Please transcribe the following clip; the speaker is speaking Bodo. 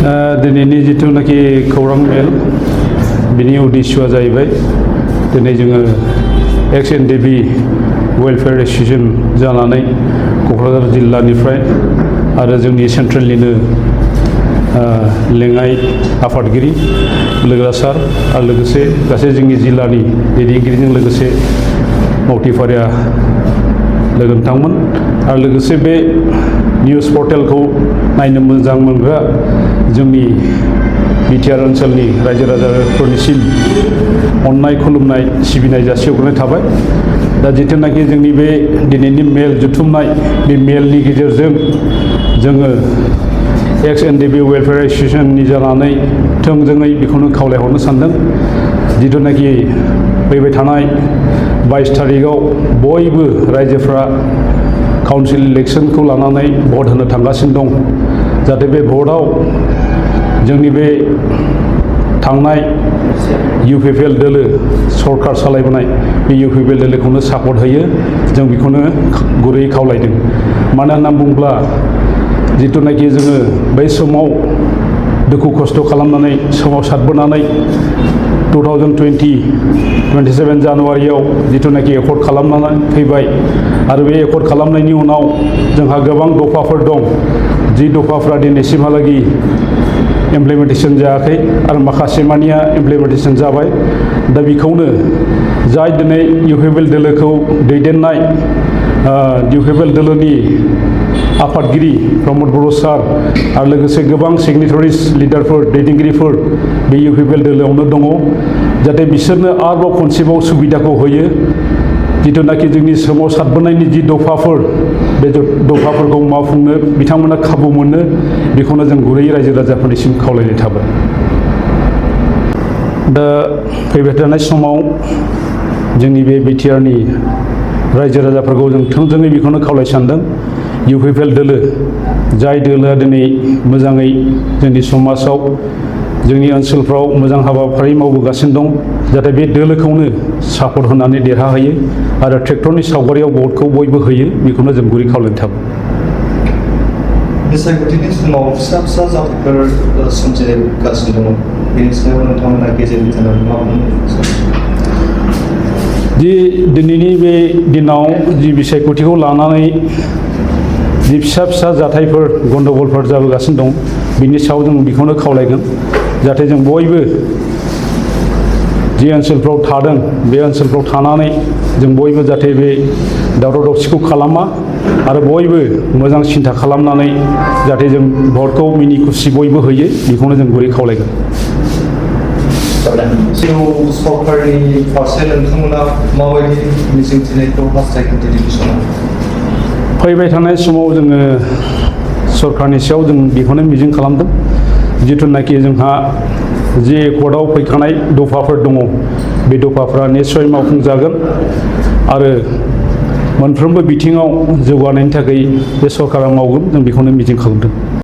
दिनैनि जिथुनाखि खौरां मेल बिनि उद्देश्यआ जाहैबाय दिनै जोङो Ex-NDFB Welfare Association जानानै क'क्राझार जिल्लानिफ्राय आरो जोंनि सेन्ट्रेलनिनो लेङाइ आफादगिरि लोगो सार आरो लोगोसे गासै जोंनि जिल्लानि दैदेनगिरिजों लोगोसे मावथिफारिया लोगो नोंथांमोन आरो लोगोसे बे निउज पर्टेलखौ नायनो मोजां मोनग्रा जोंनि बिटिआर ओनसोलनि रायजो राजाफोरनिसिम अननाय खुलुमनाय सिबिनाय जासिहरनाय थाबाय। दा जिथुनाखि जोंनि बे दिनैनि मेल जुथुमनाय बे मेलनि गेजेरजों जोङो Ex-NDFB Welfare Association जानानै थोंजोङै बेखौनो खावलायहरनो सानदों। जिथुनाखि फैबाय थानाय 22 तारिखआव बयबो रायजोफ्रा काउन्सिल इलेक्शनखौ लानानै भट होनो थांगासिनो दं। जाहाथे बे भटआव जोंनि बे थांनाय UPPL दोलो सरकार सालायबोनाय बे UPPL दोलोखौनो सापर्ट होयो। जों बेखौनो गुरैयै खावलायदों। मानो होनना बुङोब्ला जिथुनाखि जोङो बै समाव दुखु खस्थ' खालामनानै सोमावसारबोनानै 2027 जानुवारियाव जिथुनाखि एकर्ड खालामनानै फैबाय आरो बे एकर्ड खालामनायनि उनाव जोंहा गोबां दफाफोर दं। जि दफाफ्रा दिनैसिमहालागै इमप्लिमेन्टेसन जायाखै आरो माखासे मानिया इमप्लिमेन्टेसन जाबाय। दा बेखौनो जाय दिनै UPPL दोलोखौ दैदेननाय UPPL दोलोनि आफादगिरि प्रमद बर' सार आरो लोगोसे गोबां सिगनेटारिस लिडारफोर दैदेनगिरिफोर बे UPPL दोलोआवनो दङ। जाहाथे बिसोरनो आरोबाव खनसेबाव सुबिदाखौ होयो। जिथुनाखि जोंनि सोमावसारबोनायनि जि दफाफोर बे दफाफोरखौ मावफुंनो बिथांमोना खाबु मोनो। बेखौनो जों गुरैयै रायजो राजाफोरनिसिम खावलायनाय थाबाय। दा फैबाय थानाय समाव जोंनि बे बिटिआरनि रायजो राजाफोरखौ जों थोंजोङै बेखौनो खावलाय सानदों। UPPL दोलो जाय दोलोआ दिनै मोजाङै जोंनि समाजाव जोंनि ओनसोलफ्राव मोजां हाबाफारि मावबोगासिनो दं। जाहाथे बे दोलोखौनो सापर्ट होनानै देरहाहोयो आरो ट्रेक्टरनि सावगारियाव भटखौ बयबो होयो। बेखौनो जों गुरै खावलायनाय थाबाय। बिसायख'थिनि समाव फिसा फिसा जाथायफोर सोमजिगासिनो दङ। बेनि सायाव नोंथांमोना गेजेर बिथोनाव मा बुंनो सानो? जि दिनैनि बे दिनाव जि बिसायख'थिखौ लानानै जि फिसा फिसा जाथायफोर गन्दगलफोर जाबोगासिनो दं। बिनि सायाव जों बेखौनो खावलायगोन जाहाथे जों बयबो जि ओनसोलफ्राव थादों बे ओनसोलफ्राव थानानै जों बयबो जाहाथे बे दावराव दावसिखौ खालामा आरो बयबो मोजां सिन्था खालामनानै जाहाथे जों भटखौ मिनि खुसि बयबो होयो। बेखौनो जों गुरै खावलायगोन। सरकारनि फारसे नोंथांमोना माबायदि मिजिंथिनायखौ हास्थायगोन दिनैनि समाव? फैबाय थानाय समाव जोङो सरकारनि सायाव जों बेखौनो मिजिं खालामदों। जिथुनाखि जोंहा जि एकर्डआव फैखानाय दफाफोर दङ बे दफाफ्रा निस्सय मावफुंजागोन आरो मोनफ्रोमबो बिथिङाव जौगानायनि थाखाय बे सरकारा मावगोन। जों बेखौनो मिजिं खालामदों।